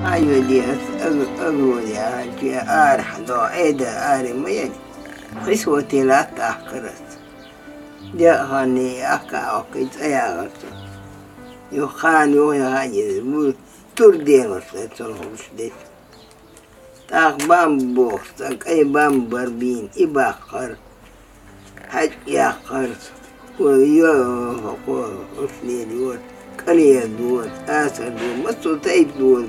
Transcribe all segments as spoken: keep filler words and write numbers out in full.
Хьайоди ас аг-, агроди ахьанчи арахь до, Ӏеда ари ма яри. Хисвати латта ахкарас. Дяхани ахка ахки цӀаягъарца. Юхан юхи хьаги, бу тур дерварца цун хулш дес. ТӀаккха бамба бохса, кӀай бамба бар бийна, и баккхар. ХьакӀ яьккхар. Ой, йо, хӀокхо, хӀуш лелайора, кӀалер дора, асар дора, массо тайпа дора.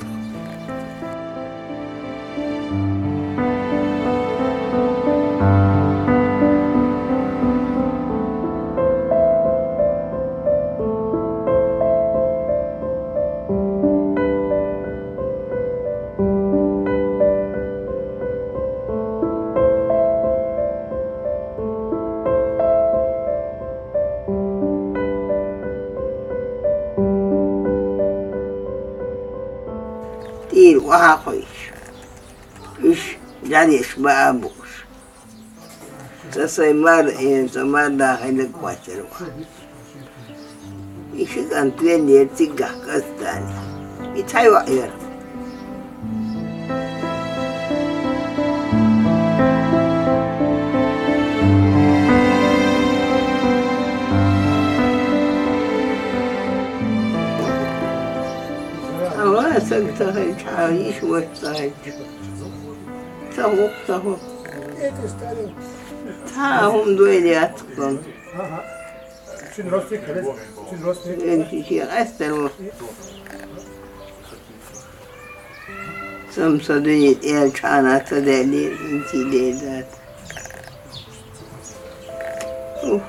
ТӀера охьа а кхойкхуш, уьш дӀадеш баа а бууш. Ца сай мар, э, ца мар даха хӀаллак кхоачара ваха. И ши кӀант веллера циггахь кӀастани. И цхьа йоӀ яра. Ава, саг ца хилча, хьан йиш вац ца хилча. Ца хӀокху, ца хӀокху. Цхьа а хӀума дойла яц-кх. Цуьнан родственник хилла иза? Цуьнан родственник? Везачу шен къаьстина ву. Сан са дуьне тӀера чхьана ца даьллера, хӀинца и дер дац. Ух,